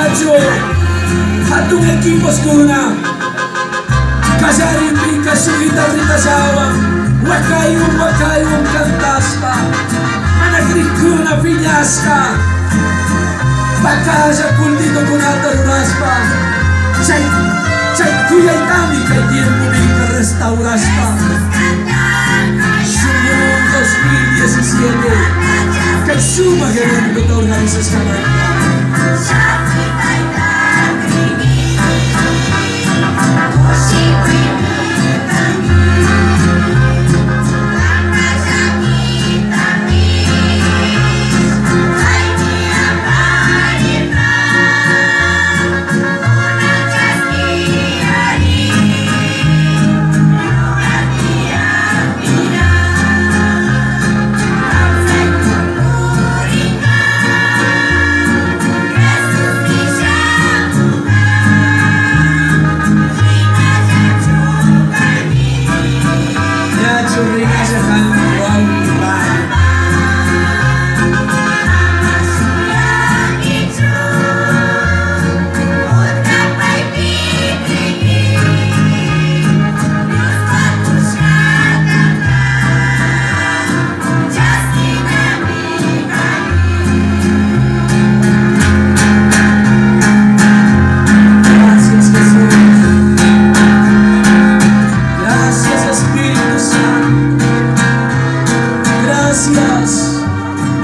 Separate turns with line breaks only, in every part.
Saquishkachu hatun equiposkuna kallaripika shuk guitarritallawan wakaywan wakaywan cantashpa mana crikkuna piñashka pacalla cultitokunata rurashpa chay chay kuyaytami kay tiempopika restaurashpa Shungun 2017 kay sumak eventota organizashkamanta. Ñachu rinalla kan wawqi. Gracias, Jesús. Gracias, Espíritu Santo. Gracias,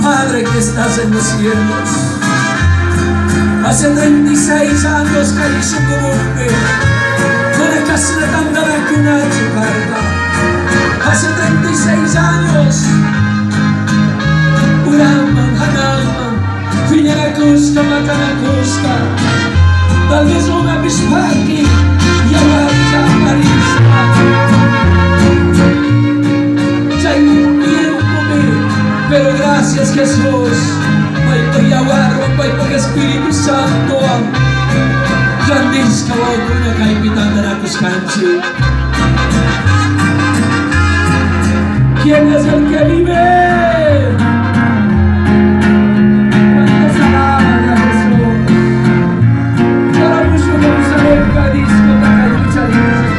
Padre que estás en los cielos. Hace 36 años kay shunqumujpi mana kashna tantanakunachu karka. Hace 36 años uraman hanaqman phiñanakushka maqanakushka tal vez umapish p'aki yawarlla aparishpa chay tiempopi, pero gracias, Jesús, paypaj yawarwan, paypaj Espíritu Santowan randishka wawakuna kaypi tantanakushkanchik. ¿Quién es el que vive? ¿Cuántos alaban a Jesús? Coro Mushuj Jerusalén disco kaypi charinchik.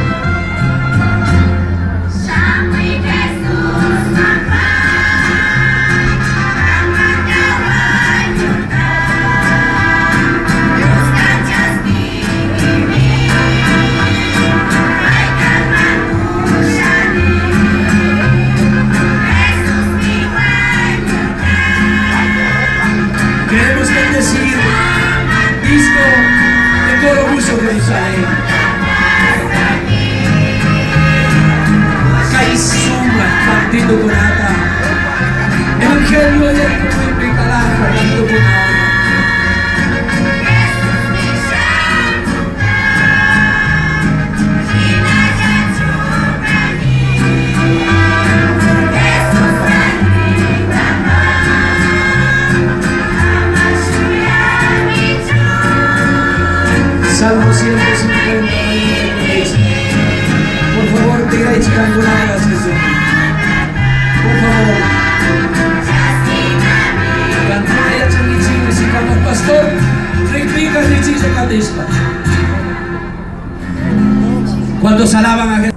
Shamuy Jesús, mamá, mamá wañurka, Diosta chaskini, payta manushani, Jesusmi wañurka.
Queremos bendecir disco de Coro Mushuj Jerusalén. Kay sumak cantitokunata. Evangelio yarpuypi alhaja cantokunata.
Jesusmi shamunka, shinallachu kani, Jesús rantingapaj, ama shuyankichu.
Salmo 150. Por favor, tigraychik qamkunapas, Jesús. Por favor. Qamkuna yachankichikmi si kamaq pastor rikpika richilla katishpa. Cuando alaban a Jesús.